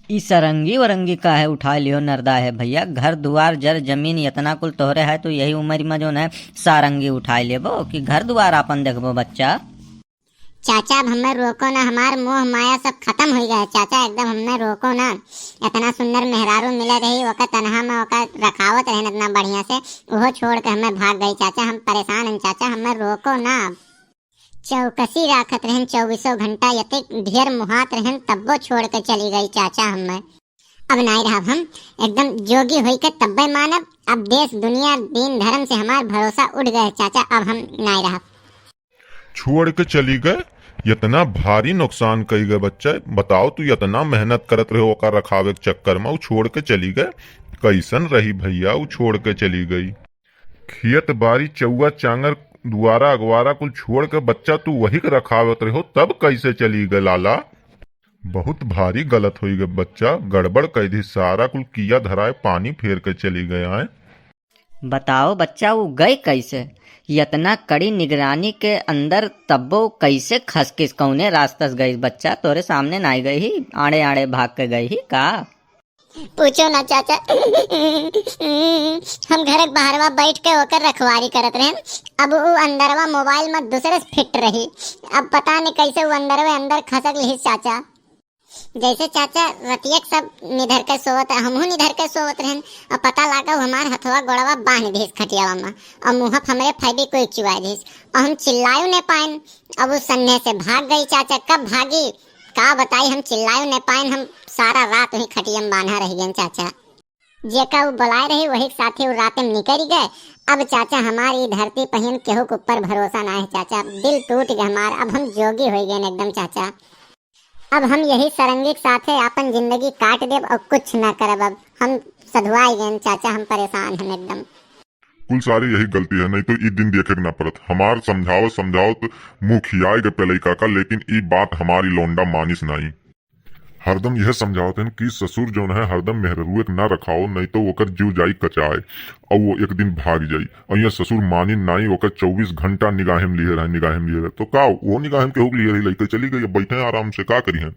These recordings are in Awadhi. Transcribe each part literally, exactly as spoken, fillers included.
ई सरंगी वरंगी काहे उठाए लियो नरदा है भैया? घर दुआर जर जमीन यतना कुल तोहरे है, तो यही उम्र में जौन है सारंगी उठाए लेबो कि घर दुआर आपन देखबो बच्चा? चाचा, अब हमें रोको ना, हमार मोह माया सब खत्म हो गया है चाचा, एकदम हमें रोको ना। इतना सुंदर मेहरारू मिले रही, ओकर तनहा में ओकर रखावत रहन इतना बढ़िया से, उहो छोड़ के हमें भाग गई चाचा। हम परेशान हैं चाचा, हमें रोको ना। चौकसी राखत रहन चौबीसों घंटा, यते ढेर मुहात रहन, तब्बो छोड़ के चली गई चाचा हमें। अब नाई रहब हम, एकदम जोगी होई के तब्बे मानब। अब देश दुनिया दीन धर्म से हमार भरोसा उठ गए चाचा, अब हम नाई रहब। छोड़ के चली गए? इतना भारी नुकसान कई गए बच्चा। बताओ, तू इतना मेहनत करत रहे ओका रखावे के चक्कर में, उ छोड़ के चली गए। कैसन रही भैया, उ छोड़ के चली गई। खेत बारी चौआ चांगर दुआरा अगवारा कुल छोड़ के बच्चा तू वही के रखावत रहो, तब कैसे चली गए लाला? बहुत भारी गलत होई गए बच्चा, गड़बड़ कई दी, सारा कुल किया धराए पानी फेर के चली गए आए। बताओ बच्चा, उ गए कैसे? इतना कड़ी निगरानी के अंदर तब्बो कैसे खसकिस, कौने रास्ता से गई बच्चा? तोरे सामने नाई गई ही, आड़े आड़े भाग के गई ही का? पूछो ना चाचा, हम घर के बाहरवा बैठ के ओकर रखवारी करत रहन। अब उ अंदरवा मोबाइल में दूसरे से फिट रही। अब पता नहीं कैसे उ अंदरवे अंदर खसक लिहिस चाचा। जैसे चाचा रतिया के सब निधर के सोवत, हमहू निधर के सोवत रहन। अब पता लागा उ हमार हथवा गोड़वा बांध दिस खटियावा में, और मुँह पे हमरे फेविक्विक चुआ दिस, और हम चिल्लायु न पाइन। अब उ सन्ने से भाग गई चाचा। कब भागी का बताई, हम चिल्लायु न पाइन, हम सारा रात वही खटिया में बांधा रह गए चाचा। जेका उ बुलाए रही, वही के साथे उ राते में निकल गए। अब चाचा, हमार ई धरती पहियन केहू के ऊपर भरोसा ना है चाचा, दिल टूट गए हमार। अब हम जोगी हो गए एकदम चाचा। अब हम यही सरंगी के साथे आपन जिंदगी काट देब और कुछ ना करब। अब हम सधुआई गए चाचा, हम परेशान हैं एकदम। कुल सारी यही गलती है, नहीं तो ई दिन देखे के ना पड़त। हमार समझावत समझावत मुँह खियाए गए पेलई काका, लेकिन ई बात हमारी लौंडा मानिस नाई। हरदम यह समझावत हन कि ससुर जौन है, हरदम मेहररुए के ना रखाओ, नहीं तो ओकर जीव जाई कचाए और वो एक दिन भाग जाई। और यह ससुर मानी नाई, ओकर चौबीस घंटा निगाहे में लिए रहे, निगाहे में लिए रहे। तो का वो निगाहे में केहू के लिए रही, लइके चली गई, अब बैठे आराम से, का करी हैं?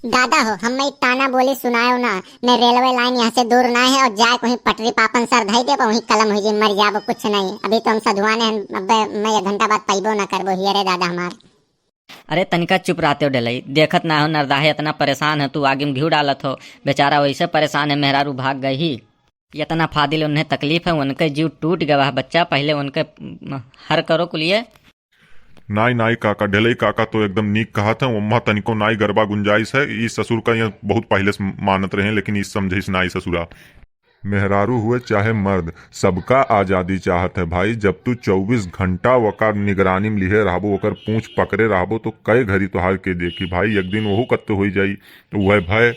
दादा हो, हमें ताना बोली सुनायो ना, न रेलवे लाइन यहाँ से दूर ना है, और जाए वहीं पटरी पापन सर धई देब, वहीं कलम हो जाए, मर जाबो, कुछ नहीं। अभी तो हम सधुआने हैं, अब मैं एक घंटा बाद पैबो ना करबो हियरे दादा हमार। अरे तनिका चुप रहते हो डेलई, देखत ना हो नरदाहे इतना परेशान है, तू आगे में घिउ डालत हो। बेचारा वैसे परेशान है, मेहरारू भाग गई ही। इतना फादिल उन्हें तकलीफ है, उनके जीव टूट गवा है बच्चा, पहिले उनके, म, हर करो कुलिए। नाई नाई काका, डेलई काका तो एकदम नीक कहत है, ओम्मा तनिको नाई गरबा गुंजाइश है। ई ससुर का ये बहुत पहिले से मानत रहे, लेकिन ई समझिस नाई ससुरा। मेहरारू हुए चाहे मर्द, सबका आजादी चाहत है भाई। जब तू चउबीस घंटा ओकर निगरानी में लिहे रहबो, ओकर पूँछ पकड़े रहबो, तो कई घरी तोहार के देखी भाई, एक दिन ओहू कत्तो होई जाई। तो वह भय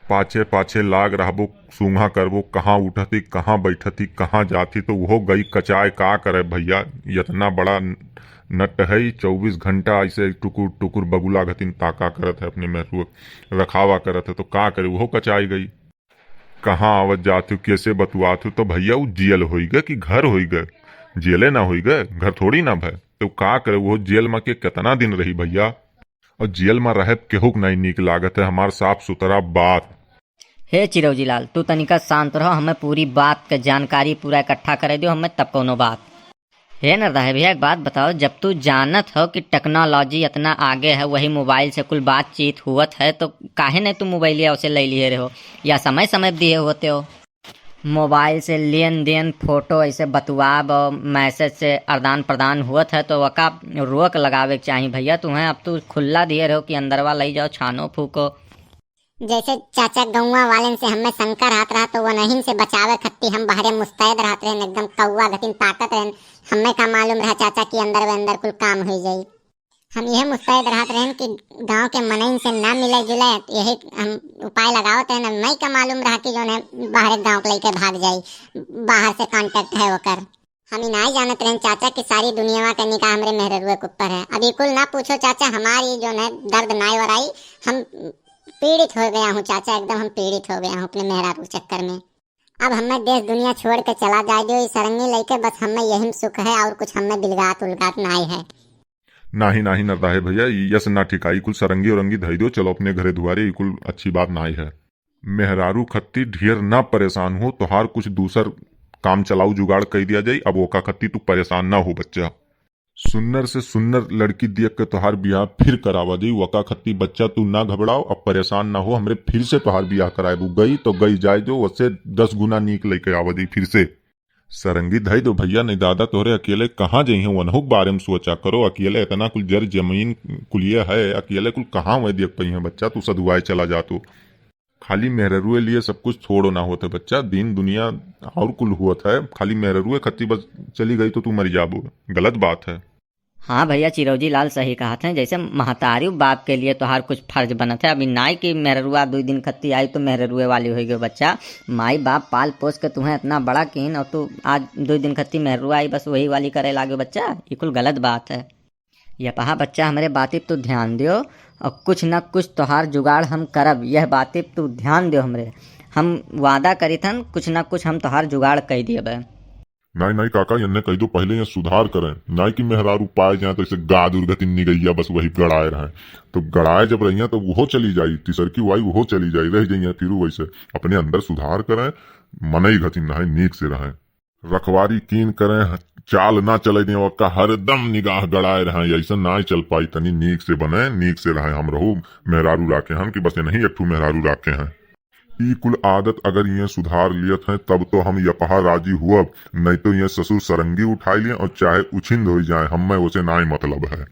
पाछे पाछे लाग रहबो, सूंघा करबो, कहाँ उठती, कहाँ बैठती, कहाँ जाती, तो ओहो गई कचाए। का करे भैया, इतना बड़ा नट है, चउबीस घंटा ऐसे टुकुर टुकुर बगुला घतिन ताका करत है, अपने मेहरुआ रखावा करत है, तो का करे, ओहो कचाई गई। कहाँ आवत जात हो, कैसे बतुआत हो, तो भैया उ जेल होई गए कि घर होई गए? जेले ना होई गए, घर थोड़ी ना भय। तो का करे, वो जेल में के कितना दिन रही भैया? और जेल में रहे केहू के नहीं नीक लागत है, हमार साफ सुथरा बात। हे चिरौजी लाल, तू तनिका शांत रहो, हमें पूरी बात के जानकारी पूरा इकट्ठा करे दियो, हमें तब कौनो बात। हे नरदा है भैया, एक बात बताओ, जब तू जानत हो कि टेक्नोलॉजी इतना आगे है, वही मोबाइल से कुल बातचीत हुअत है, तो काहे नहीं तू मोबाइलिया उसे ले लिए रहो या समय समय दिए होते हो? मोबाइल से लेन देन, फोटो ऐसे बतुआब और मैसेज से आदान प्रदान हुअत है, तो वका रोक लगावे के चाही भैया। तुम्हें अब तू खुल्ला दिए रहो कि अंदरवा लई जाओ, छानो फूको। जैसे चाचा गौवा वालन से हमें शंका रहत रहा, तो वनहिन से बचावे खत्ती हम बाहरे मुस्तैद रहत रहन, एकदम कौवा घटिन ताकत रहन। हमें का मालूम रहा चाचा कि अंदर वे अंदर कुल काम हो जाई। हम यह मुस्तैद रहत रहन कि गांव के मनइन से ना मिले जुले, यही हम उपाय लगावत रहन। अब नहीं का मालूम रहा कि जौन है बाहरे गांव के लइके भाग जाई, बाहर से कॉन्टैक्ट है ओकर। हम ई नाई जानत रहन चाचा कि सारी दुनियावा के निगाह हमरे मेहररुए के ऊपर है। अब ई कुल ना पूछो चाचा, हमारी जौन है दर्द नाई वराई, हम पीड़ित हो गया हूँ चाचा, एकदम हम पीड़ित हो गया हूँ अपने मेहरारू चक्कर में। अब हमें देश दुनिया छोड़ के चला जाए दियो, ई सरंगी लइके बस हमें यही में सुख है, और कुछ हमें बिलगात उलगात नाई है। नाही नाही नरदाहे भैया, ई यस ना ठिकाई, कुल सरंगी औरंगी धई दियो, चलो अपने घरे दुआरे, ई कुल अच्छी बात नाई है। मेहरारू खत्ती ढेर ना परेशान हो, तोहार कुछ दूसर काम चलाऊ जुगाड़ कइ दिया जाई। अब ओका खत्ती तू परेशान ना हो बच्चा। सुन्नर से सुन्नर लड़की देख के तोहार बियाह फिर करावा जाई। वका खत्ती बच्चा तू ना घबराओ, अब परेशान ना हो, हमरे फिर से तोहार बियाह कराए। वो गई तो गई, जाए जो, वसे दस गुना नीक लइके आवा जाई फिर से। सरंगी धई दो भइया, नहीं दादा तोहरे अकेले कहाँ जइहें, वनहु के बारे में सोचा करो। अकेले इतना कुल जर जमीन कुलिये है, अकेले कुल कहाँ वह देख पइहें बच्चा, तू सधुआए चला जा तू। खाली मेहररुए लिए सब कुछ थोड़ो ना होत है बच्चा, दीन दुनिया और कुल होत है। खाली मेहररुए खत्ती बस चली गई तो तू मर जाबो, गलत बात है। हाँ भइया, चिरौजी लाल सही कहत हैं, जैसे महतारी बाप के लिए तोहार कुछ फर्ज बनत है। अभी नाई की मेहररुआ दुई दिन खत्ती आई तो मेहररुए वाली होइ गयो बच्चा। माई बाप पाल पोस के तुहें इतना बड़ा कीन और तू आज दुई दिन खत्ती मेहररुआ आई बस वही वाली करे लाग्यो बच्चा, ये कुल गलत बात है। यपहा बच्चा, हमरे बाती पे तू ध्यान दियो और कुछ न कुछ तोहार जुगाड़ हम करब। यह बाती पे तू ध्यान दियो हमरे, हम वादा करीथन कुछ न कुछ हम तोहार जुगाड़ कइ दियबे। नाई, नाई काका, यन्ने कहि दो, पहिले ये सुधार करें। नाई कि मेहरारू पाए जाए तो इसे गा दुर्गति निगैया बस वही गड़ाए रहें। तो गड़ाए जब रहिया तो उहो चली जाई, तिसरकी वाई उहो चली जाई, रह जइया फिर वैसे। अपने अंदर सुधार करें, मनई घतिन नहाए, नीक से रहें। रखवारी कीन करें, चाल ना चले दें, ओका हरदम निगाह गड़ाए रहें, ऐसा ना चल पाई। तनी नीक से बने, नीक से रहें। हम रहू मेहरारू राखे हन कि बस नहीं एक ठू मेहरारू राखे हैं। ई कुल आदत अगर ये सुधार लियत हैं तब तो हम यपहा राजी हुअब, नहीं तो ये ससुर सरंगी उठाई लिए और चाहे उछिंद हो जाए, हमें उसे नाई मतलब है।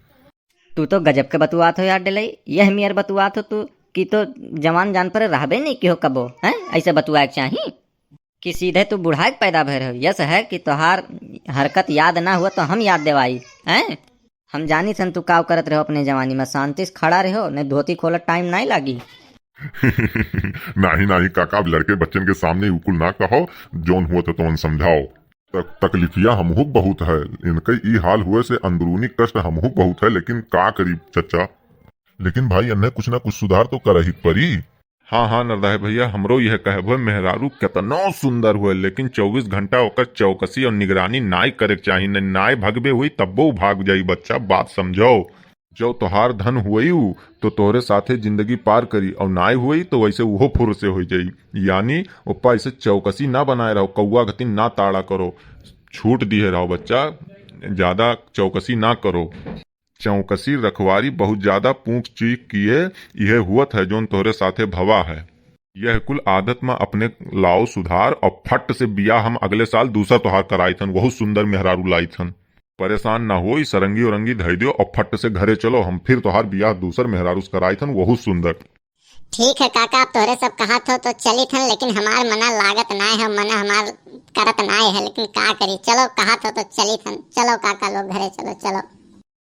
तू तो गजब के बतुआत हो यार डेलई, यह मियर बतुआत हो तू कि तो जवान जान पर रहबे नहीं कि हो कबो, हैं? ऐसे बतुआए के चाही कि सीधे तू बुढ़ाए के पैदा भय रहो। यस है कि तोहार हरकत याद ना हुआ तो हम याद देवाई, हैं? हम जानी थन तू काव करत रहो अपने जवानी में, शांति से खड़ा रहो, नहीं धोती खोलत टाइम नहीं लागी। नाही, नाही काका, अब लड़के बच्चन के सामने उकुल ना कहो, जौन हुआ तो तौन समझाओ। तक-, तकलीफिया हमहू के बहुत है, इनके ई हाल हुए से अंदरूनी कष्ट हमहू के बहुत है, लेकिन का करी चचा। लेकिन भाई, इन्हें कुछ ना कुछ सुधार तो करही के परी। हाँ, हाँ, नरदाहे भइया, हमरो यह कहब है, मेहरारू केतनो सुंदर हुए, लेकिन चउबीस घंटा ओकर चौकसी और निगरानी नाई करे के चाही, न नाई भगबे हुई, तब्बो भाग जाई बच्चा, बात समझो। जो तोहार धन हुई उ, तो तोहरे साथे जिंदगी पार करी, और नाई हुई, तो वैसे उहो फुर से हो जाई। यानी ओप्पा ऐसे चौकसी ना बनाए रहो, कौआ घतिन ना ताड़ा करो, छूट दिए रहो बच्चा, ज्यादा चौकसी ना करो। चौकसी रखवारी बहुत ज्यादा पूंख चीख किए, इहे हुअत है जौन तोहरे साथे भवा है। यह कुल आदत में अपने लाओ सुधार और फट से बियाह हम अगले साल दूसर तोहार कराई थन, बहुत सुंदर मेहरारू लाई थन। परेशान ना होई, सरंगी औरंगी धई दियो और फट से घरे चलो, हम फिर तोहार बियाह दूसर मेहरारू से कराई थन, बहुत सुंदर। ठीक है काका, आप तोहरे सब कहत हो तो चली थन, लेकिन हमार मना लागत नाय है, मना हमार करत नाय है, लेकिन का करी, चलो कहत हो तो चली थन, चलो काका लोग घरे चलो, चलो।